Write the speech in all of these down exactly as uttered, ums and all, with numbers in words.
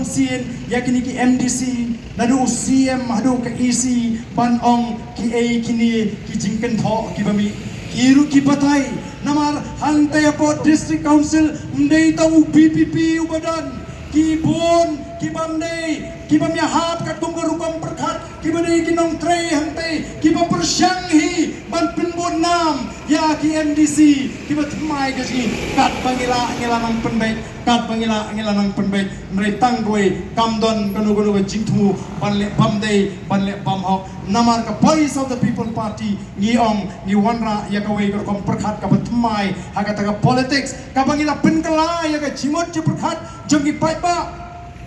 sien ïa kine ki M D C, naduh u C M haduh ka E C, ban ong kiei kine ki jingkynthoh kiba mih. Ki ruh ki batai, namar hangta hapoh District Council ym dei tang u V P P uba don, ki bun ki bym dei, ki bym ïahap katkum ka rukom pyrkhat, kiba dei ki nongtrei hangtei, kiba pyrshang hi ban pynbud nam ïa ki M D C, kiba thymmai ka jong ngi. Katba ngi lah ngi la nang pynbeit, katba ngi lah ngi la nang pynbeit. Hynrei tang kawei, kam don kano kano ka jingthmu ban leh bym dei, ban leh bym hok. Namar ka Voice of the People Party, ngi ong, ngi wanrah ïa kawei ka rukom pyrkhat kaba thymmai ha kata ka politics, kaba ngi la pynkylla ïa ka jingmut jingpyrkhat jong ki paidbah.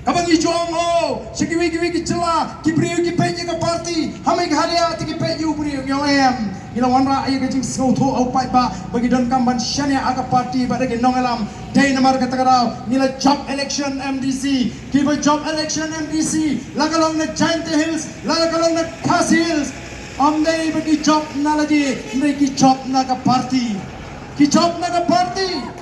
Kaba ngi ju ong, oh, sha kiwei kiwei ki jylla, ki briew ki peit ïa ka party, ha Meghalaya te ki peit ïa u briew, ngi ong em. Ngi la wanrah ïa ka jingsngewthuh ha u paidbah ba ki donkam ban shaniah ha ka party bad da ki nongïalam. Dei namar kata ka daw ngi la jop election M D C, kiba jop election M D C, la ka long na Jaintia Hills, la ka long na Khasi Hills. Ym dei ba ki jop na lade, ym dei, ki jop na ka party. Ki jop na ka party.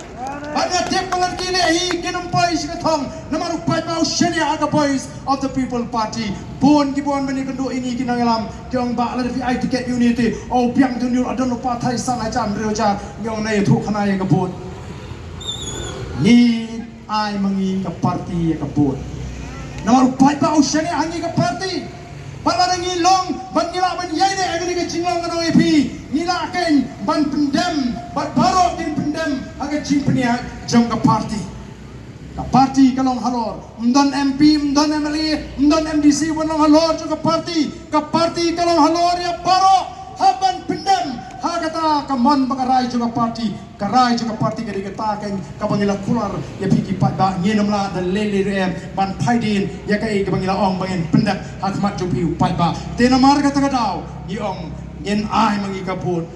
Bad nga tip ba lada ki leh hi kin ym poi sha ka thong, namar u paidbah u shaniah ha ka Voice of the People Party. Bun kiba wan ban ïakynduh ïa ngi ki nongïalam, ki ong, bah, lada phi ai tiket ïa une te, oh, biang te une ruh, la don u pathai san hajar hynriew hajar. Ngi ong, nai ïathuh khana ïa ka vote. Ngi ai ma ngi ka party ïa ka vote. Namar u paidbah u shaniah ha ngi ka party. Bad lada ngi long ban, ngi lah ban ïaineh ha kane ka jinglong, ngan ong ïa phi, ngi lah kein ban pyndem, bad baroh kin pyndem ha ka jingpynïaid jong ka party. Ka party ka long halor, ym don M P, ym don M L A, ym don M D C ban long halor jong ka party. Ka party ka long halor ïa baroh, hap ban pyndem ha kata ka mon bad ka rai jong ka party. Ka rai jong ka party ka dei kata kein kaba ngi la kular ïa phi ki paidbah. Ngin ym lah da lei lei ruh em ban phai dien ïa kaei kaba ngi la ong ba ngin pyndep ha khmat jong phi u paidbah. Te namar kata ka daw ngi ong, ngin ai ma ngi ka vote.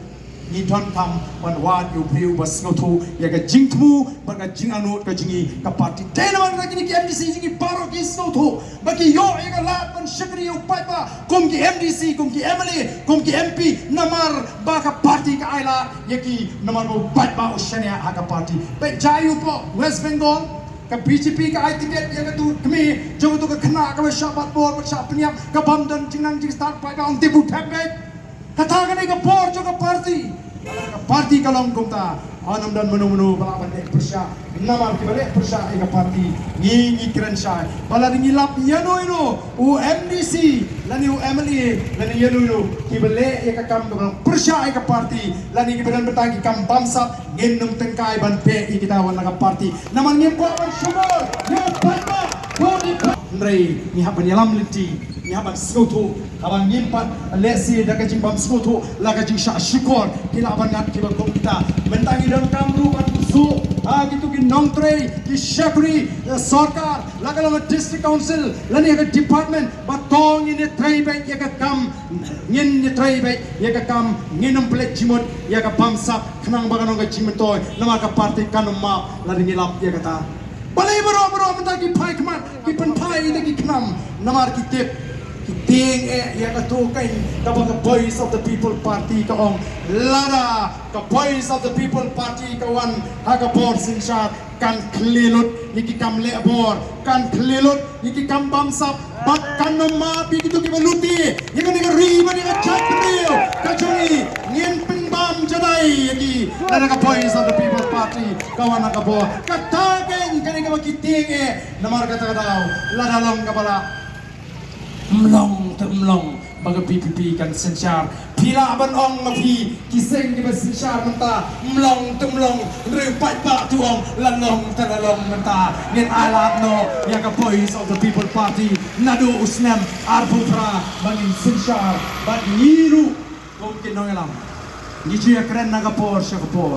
Ngi donkam ban wad ïa u briew ba sngewthuh ïa ka jingthmu bad ka jingangnud ka jong ngi ka party. Te namar kata kine ki M D C jong ngi baroh ki sngewthuh ba ki ïoh ïa ka lad ban shakri ïa u paidbah kum ki M D C, kum ki M L A, kum ki M P, namar ba ka party ka ai lad ïa ki, namar ba u paidbah u shaniah ha ka party. Peit, jia u pdeng West Bengal, ka B J P ka ai tiket ïa katu ka kmie jong katu ka khynnah kaba shah bat bor, ba shah pynïap, ka bym don jingnang jingstad, paidbah ym tip u thep beit. Kata ka dei ka bor jong ka party. Ka party ka long kumta. Ym don mano mano ba lah ban leh pyrshah. Namar kiba leh pyrshah ïa ka party, ngi, ngi kren shai ba lada ngi lap ïano ïano u M D C lane u M L A lane ïano ïano kiba leh ïa ka kam kaba long pyrshah ïa ka party lane kiba don bynta ki kam bamsap, ngin ym tyngkai ban peit ïa kita wan na ka party. Namar ngim kwah ban sumar ïa u paidbah. Hynrei ngi hap ban ïalam lynti, ngi hap ban sngewthuh. Haba ngim pat lehse da ka jingbym sngewthuh, la ka jingshah shukor, ki lah ban ngat kiba kum kita. Mynta ngi donkam ruh ban shu, ha, kitu ki nongtrei, ki shakri, eh, sorkar, la ka long ka District Council lane ka department, ba to ngin ïatrei beit ïa ka kam, ngin ïatrei beit ïa ka kam, ngin ym pynleit jingmut ïa ka bamsap, khnang ba kan long ka jingmyntoi, namar ka party kan ym map lada ngi lap ïa kata. Balei baroh baroh mynta ki phai khmat, ki pynphai ïa ki khnam, namar ki tip, ki tieng eh ïa katu kein kaba ka Voice of the People Party ka ong. Lada ka Voice of the People Party ka wan ha ka bor synshar, kan khlieh lut ïa ki kam leh bor, kan khlieh lut ïa ki kam bamsap, bad kan ym map ïa kitu kiba lute ïa kane ka ri bad ïa ka jaitbynriew ka jong ngi. Ngin pynbam jadai ïa ki lada ka Voice of the People Party ka wan ha ka bor. Kata kein kane kaba ki tieng eh. Namar kata ka daw, lada long kaba lah, ym long te ym long ba ka V P P kan synshar. Phi lah ban ong ma phi ki seng kiba synshar mynta, ym long te ym long, hynrei u paidbah u ong la long te la long mynta. Ngin ai lad noh ïa ka Voice of the People Party naduh u snem arphew phra ba ngin synshar bad ngi ruh kum ki nongïalam ngi ju ïakren na ka por sha ka por.